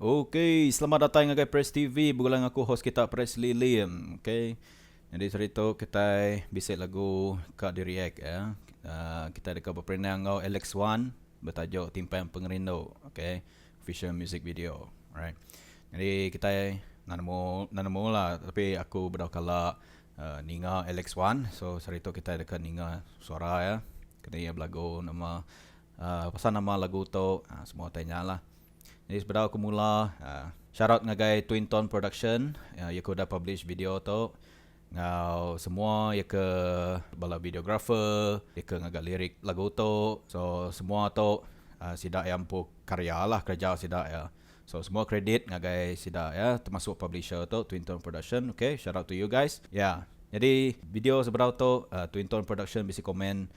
Okay, selamat datai ngagai Press TV begulai enggau aku host kita Presley Lim. Okay. Nyadi sehari tu kitai bisi lagu ka di react ya. Uh, kitai deka beperindang enggau Alex Wan betajuk Timpang Pengerindu. Okay. Official music video. Right. Nyadi kitai enda nemu enda nemu lah tapi aku bedau kala uh, ninga Alex Wan. So sehari tu kitai deka ninga suara iya. Kena iya belagu nama uh, pasal nama lagu tu uh, semua utai nya lah. Jadi sebedau aku mula, uh, shout out ngagai Twin Tone Production uh, iya ke udah publish video tu enggau semua iya ke bala videographer, iya ke ngaga lirik lagu tu. So semua tu uh, sida iya empu karya lah kerja sida iya. So semua kredit ngagai sida iya termasuk publisher tu Twin Tone Production. Okay, shout out to you guys. Ya. Yeah. Jadi video sebedau tu uh, Twin Tone Production bisi komen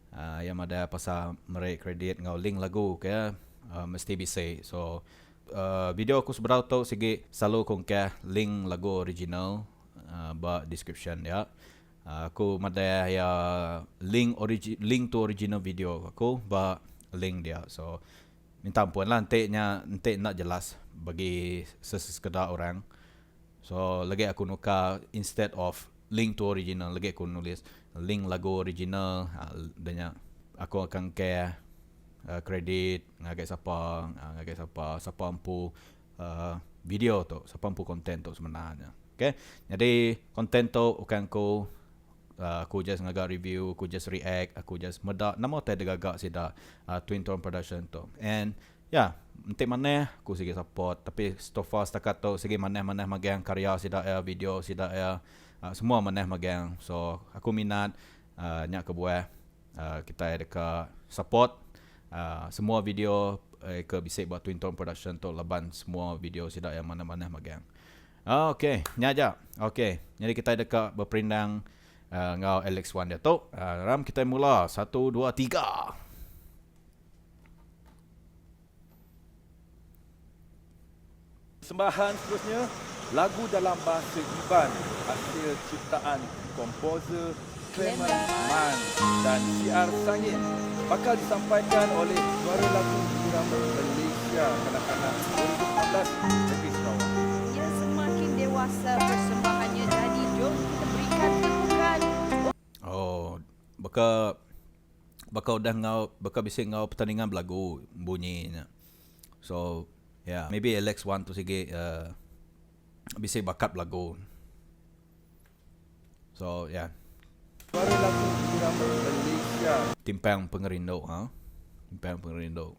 Uh, iya madah pasal meri kredit enggau link lagu ke uh, mesti bisi. So uh, video aku sebedau tu sigi selalu ku engkah link lagu original uh, ba description dia. Uh, aku madah iya link origi link to original video aku ba link dia. So minta ampun lah enti nya enti enda jelas bagi sesekeda orang. So lagi aku nukar instead of link to original lagi aku nulis link lagu original dah nya aku akan engkeh credit ngagai sapa ngagai sapa sapa empu video tu sapa empu content tu sebenar nya. Okay nyadi content tu bukan aku aku just ngaga review aku just react aku just meda nama utai digaga sida Twin Tone Production tu and Ya, enti manah aku sigi support tapi so far setakat tu sigi manah-manah magang karya sida iya, video sida iya semua manah magang. So aku minat uhh nya kebuah uhh kitai deka support uhh semua video ke bisi ba Twin Tone Production tu laban semua video sida iya manah-manah magang. Ok nya aja. Ok nyadi kitai deka beperindang uhh enggau Alex Wan diatu. Uhh ram kitai mula satu dua tiga. Persembahan seterusnya, lagu dalam bahasa Iban hasil ciptaan komposer Clement Man dan CR Sangin bakal disampaikan oleh juara lagu Irama Malaysia Kanak-kanak 2019 Negeri Sarawak. Ia semakin dewasa persembahannya jadi jom kita berikan tepukan. Oh, baka baka udah enggau baka bisi enggau pertandingan belagu bunyi nya. So yeah maybe Alex Wan tu sigi uhh bisi bakat belagu. So yeah. Suara lagu Irama Malaysia. Timpang pengerindu ha. Timpang pengerindu.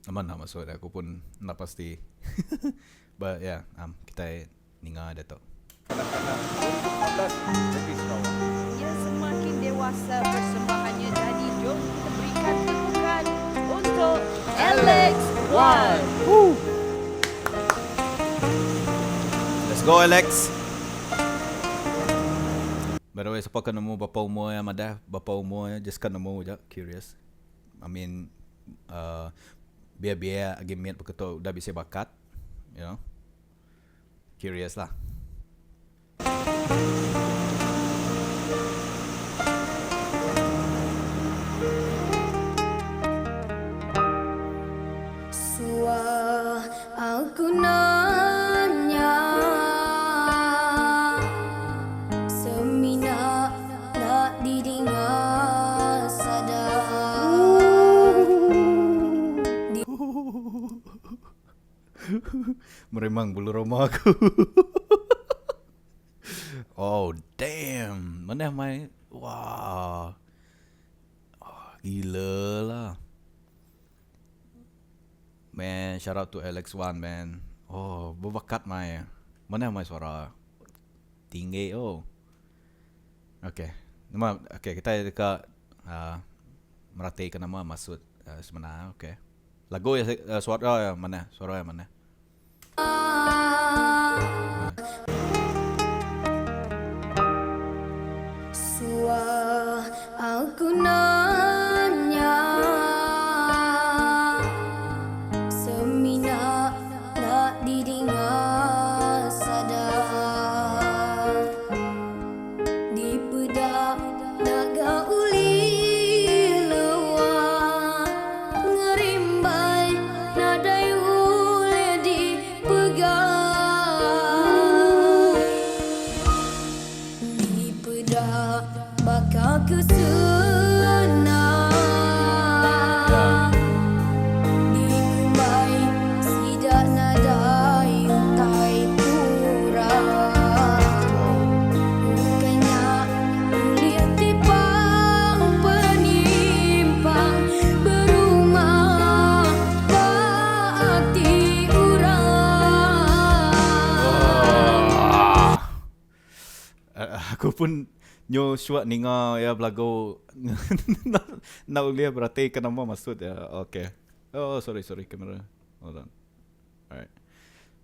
Amat enda maksud aku pun enda pasti. But yeah um kitai ninga diatu. Kanak-kanak 2019 Negeri Sarawak. Ia semakin dewasa persembahannya jadi jom kita berikan tepukan untuk Alex Wan. Let's go Alex. By the way sapa ke nemu bapa umur iya madah bapa umur iya just ka nemu aja curious. I mean uhh biak-biak agi mit beketu udah bisi bakat you know. Curious lah. Suah aku nanya Semina enda didinga sadar Meremang bulu roma aku. Oh damn. Manah mai. Wah. Oh, gila lah. Man, shout out to Alex Wan man. Oh, berbakat mai. Manah mai suara. Tinggi oh. Okay. Nama okay kita deka uh, merati ke nama maksud uh, sebenar okay. Lagu iya suara iya manah suara iya manah. Suah aku nanya Semina enda didinga sadar Dipeda naga ulih lewa Ngerimbai nadai ulih. Dipeda baka ke senang. Dikumbai sida nadai utai kurang. Ukai nya ulih tipang penimpang berumah ba ati orang. Aku pun nyu suak ninga iya belagu enda ulih berati ke nama maksud iya. Okay. Oh sorry sorry kamera. Hold on. Alright.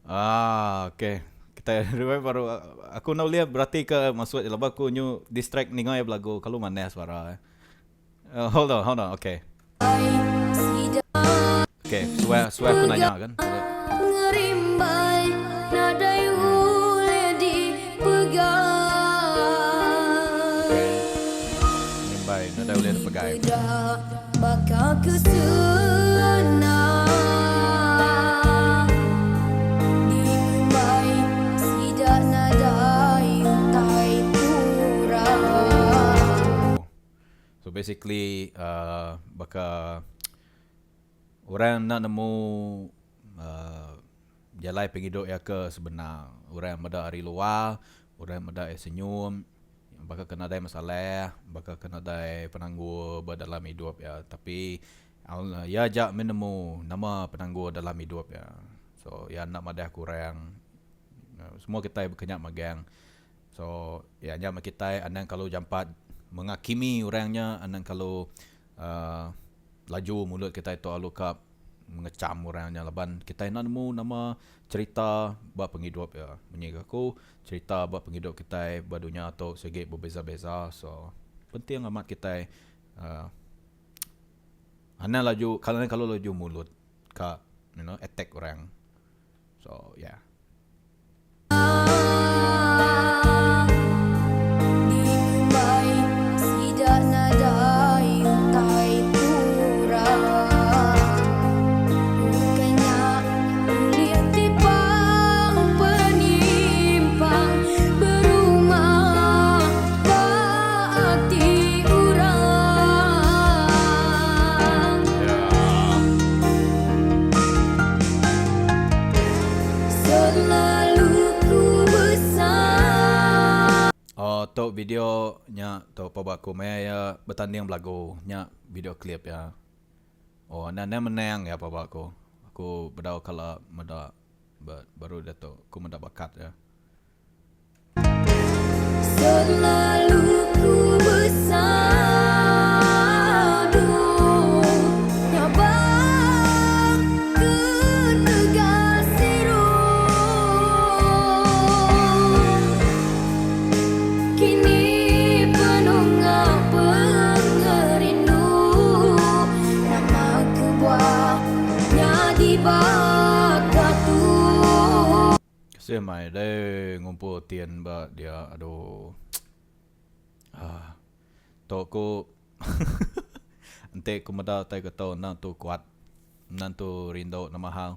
Ah okay. Kita rewind baru aku enda ulih berati ke maksud iya laban aku nyu distract ninga iya belagu kalu manah suara iya. Hold on hold on okay. Okay suah suah aku nanya kan. Ngerimbai nadai ulih dipegai. So basically uhh baka orang enda nemu uhh jalai pengidup iya ke sebenar. Orang meda ari luar, orang meda iya senyum baka ke nadai masalah, baka ke nadai penanggul ba dalam idup iya. Tapi iya aja meh nemu nama penanggul dalam idup iya. So iya enda madah ke orang. Semua kitai baka nya magang. So iya nya meh kitai anang kelalu jampat menghakimi orang nya anang kelalu uhh laju mulut kitai tu lalu ka mengecam orang nya laban kitai enda nemu nama cherita ba pengidup iya. Munyi ga aku cherita ba pengidup kitai ba dunya tu sigi bebeza-beza so penting amat kitai uhh anang laju anang kelalu laju mulut ka you know attack orang. So yeah. Oh tu video nya tu pelaba aku maya iya betanding belagu nya video klip iya. Oh enda enda menang iya pelaba aku. Aku bedau kala meda baru diatu aku meda bakat iya. Selalu ku besadu Nyabak ketegal siru Kini penuh ngau pengerindu Nama kebuah nyadi baka tu. Kasih mai deh ngumpul tin ba dia aduh aaa tu ku enti ku meda utai ke tu enda tu kuat enda tu rindu nama hal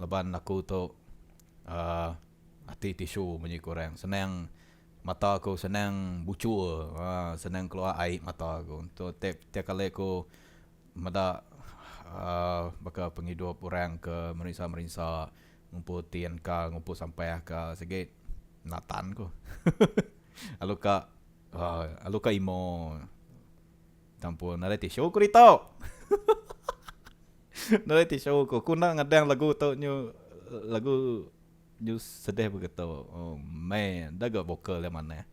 laban aku tu aaa ati tisu munyi ku orang senang mata ku senang buchur aaa senang keluar ai mata ku tu tiap tiap kali ku meda aaa baka pengidup orang ke merinsa merinsa. Ngumpul tin ka ngumpul sampah ka sigi natan ku. Lalu ka lalu ka imo tampun nadai tisu ku ditu. Nadai tisu ku. Ku enda ngadang lagu tu nyu lagu nyu sedih begitu. Oh man enda ga vokal iya manah.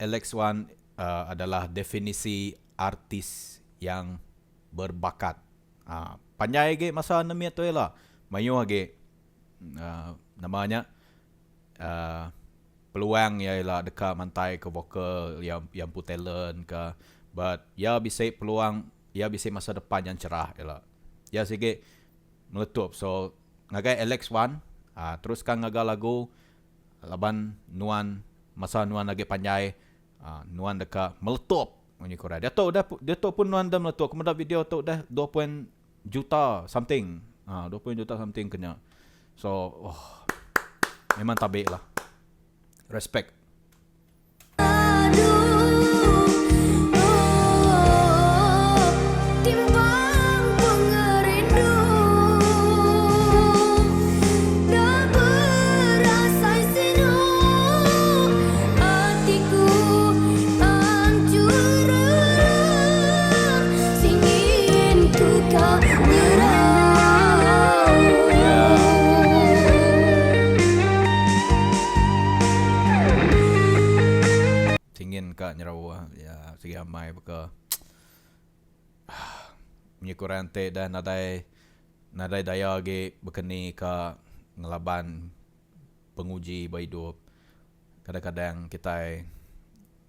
Alex Wan uh, adalah definisi artis yang berbakat. Uh, panjai agi masa nemit tu ila. Mayuh agi uh, nama nya uh, peluang iya ila deka mantai ke vokal iya iya empu talent ka but iya bisi peluang iya bisi masa depan yang cerah ila. Iya sigi meletup so ngagai Alex Wan uh, teruskan ngaga lagu laban nuan masa nuan agi panjai uh, nuan deka meletup munyi ku orang. Diatu udah diatu pun nuan dah meletup aku meda video tu udah 2 point juta something. Ah uh, 2 juta something kenya. So oh memang tabik lah. Respect. Singin ka nyerauh ya sigi amai baka munyi ku orang ti dah nadai nadai daya agi bekeni ka ngelaban penguji ba idup. Kadang-kadang kitai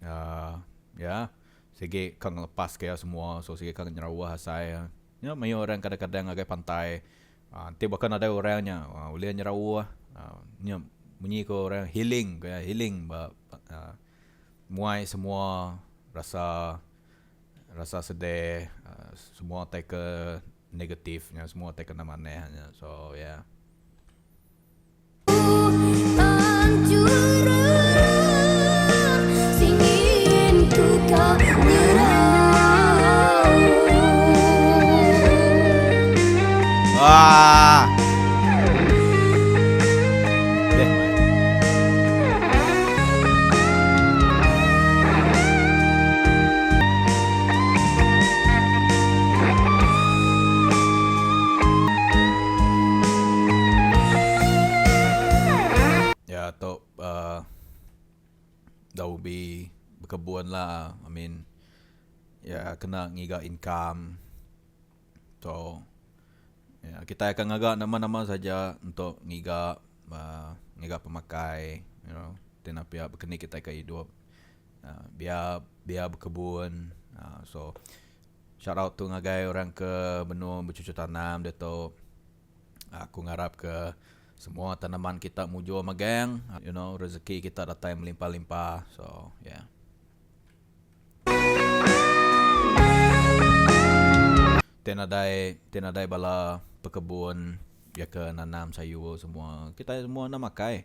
uhh ya sigi ka ngelepas ke iya semua so sigi ka nyerauh asai iya. Nya mayuh orang kadang-kadang ngagai pantai uhh enti baka nadai orang nya uhh ulih nyerauh uhh nya munyi ko orang healing ku iya healing ba uhh muai semua rasa rasa sedih uhh semua tai ke negatif nya semua tai ke enda manah nya so ya. Wah. Deh mai. Ya tu uhh dah ubi bekebun lah I mean ya kena ngiga income so ya kitai akan ngaga nama nama saja untuk ngiga uhh ngiga pemakai you know ti enda pia baka ni kitai ka idup uhh biar biar bekebun uhh so shout out tu ngagai orang ke benung becucuk tanam diatu. Aku ngarap ke semua tanaman kita mujur megang, you know, rezeki kita datai melimpah-limpah. So, yeah. Ti nadai ti nadai bala pekebun iya ke nanam sayur semua. Kitai semua enda makai.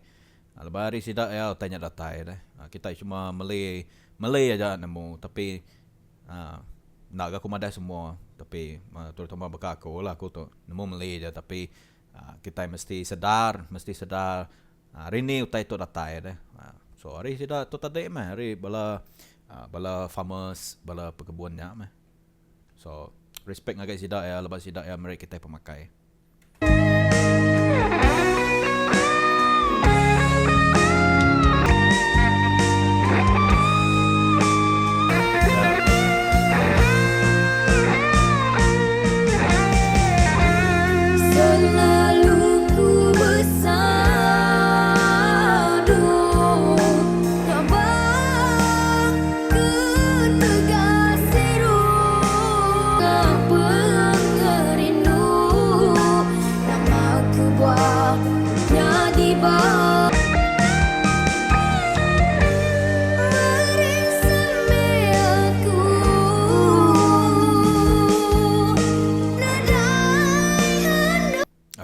Lebuh hari sida iya utai nya datai deh. Kitai cuma meli meli aja nemu tapi Aa enda ga aku madah semua tapi terutama baka aku lah aku tu nemu meli ja tapi aa kitai mesti sedar mesti sedar aa hari ni utai tu datai deh aa so hari sida tu tadi meh hari bala aa bala farmers bala pekebun nya meh so respect ngagai sida iya laban sida iya meri kitai pemakai.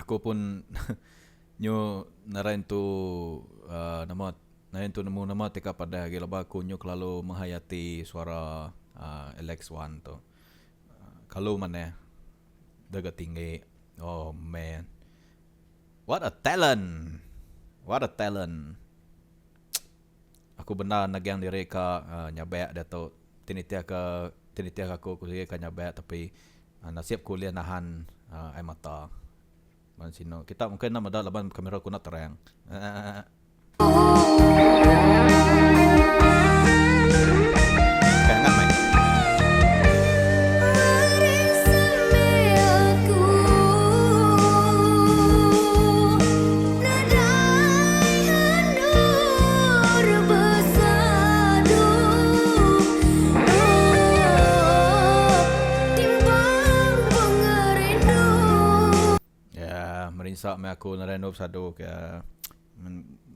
Aku pun nyu narai entu uhh nama narai entu nemu nama ti ka padah agi laban aku nyu kelalu menghayati suara uhh Alex Wan tu. Kalu manah dega tinggi oh man what a talent what a talent aku bendar nagang diri ka nyabak diatu ti nitih ka ti nitih aku ku sigi ka nyabak tapi nasib ku ulih nahan ai mata ban sinu kita mungkin enda meda laban kamera ku enda terang. Merinsa meh aku nadai endur besadu ke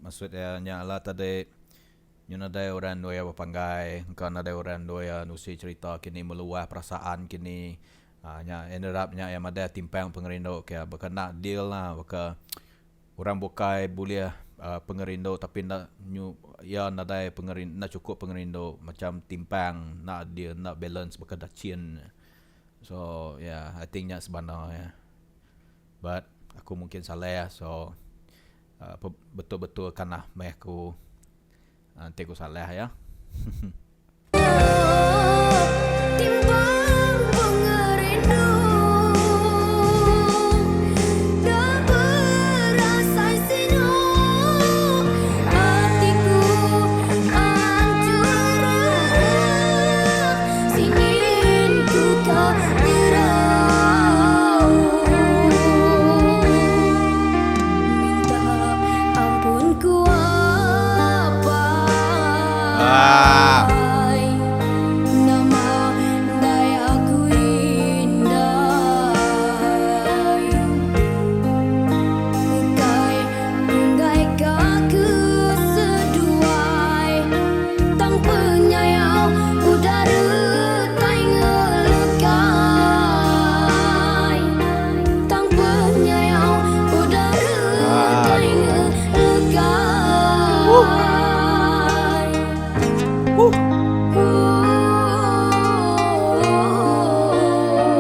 maksud iya nya lah tadi nyu nadai orang endur iya bepanggai engka nadai orang endur iya nusi cherita kini meluah perasaan kini uhh nya ended up nya iya madah timpang pengerindu ke baka enda deal lah baka orang bukai bulih uhh pengerindu tapi enda nyu iya nadai pengerindu enda chukup pengerindu macam timpang enda deal enda balance baka dachin. So yeah I think nya sebana iya. But aku mungkin salah so uhh betul betul kan lah meh aku enti aku salah iya.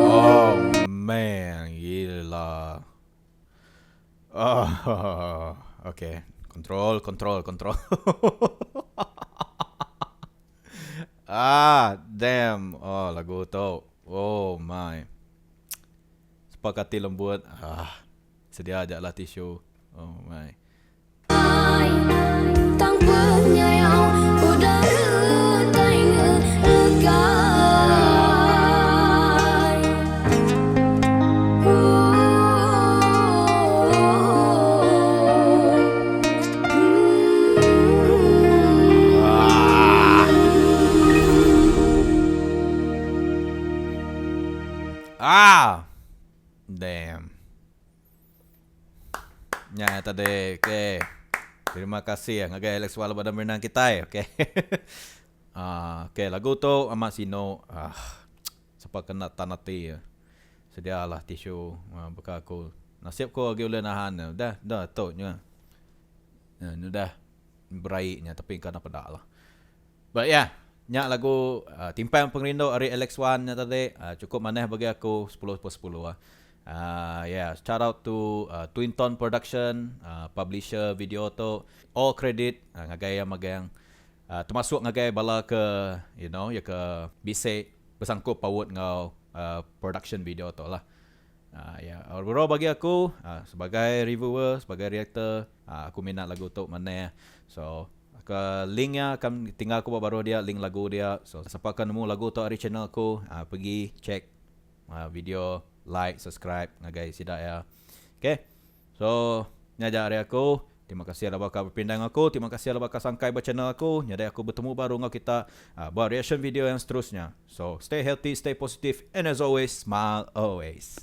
Oh man, gila. Oh, okay. Control, control, control. ah, damn. Oh, lagu tu. Oh my. Sepakati lembut. Ah, sedia aja lah tisu. Oh my. Ah! Damn. Nya tadi okay. Terima kasih ngagai Alex Wal ba merindang kitai okay. Ah okay lagu tu amat sinu ah sapa kena tan ati sedia lah tisu baka aku nasib ku agi ulih nahan dah dah tu nya udah beraie nya tapi engka enda peda lah. But yeah nya lagu Timpang Pengerindu ari Alex Wan nya tadi chukup manah bagi aku sepuluh per sepuluh. Yeah shout out to Twin Tone Production publisher video tu all credit ngagai iya magang termasuk ngagai bala ke you know iya ke bisi besangkup paut enggau production video tu lah. Yeah overall bagi aku sebagai reviewer sebagai reactor aku minat lagu tu manah so Ke link iya akan tinggal aku ba baruh dia link lagu dia so sapa ke nemu lagu tu ari channel aku pergi check video like subscribe ngagai sida iya ok so nya aja ari aku terima kasih laban ka bepindang aku terima kasih laban ka sangkai ba channel aku nyadi aku betemu baru enggau kita ba reaction video yang seterusnya so stay healthy stay positive and as always smile always.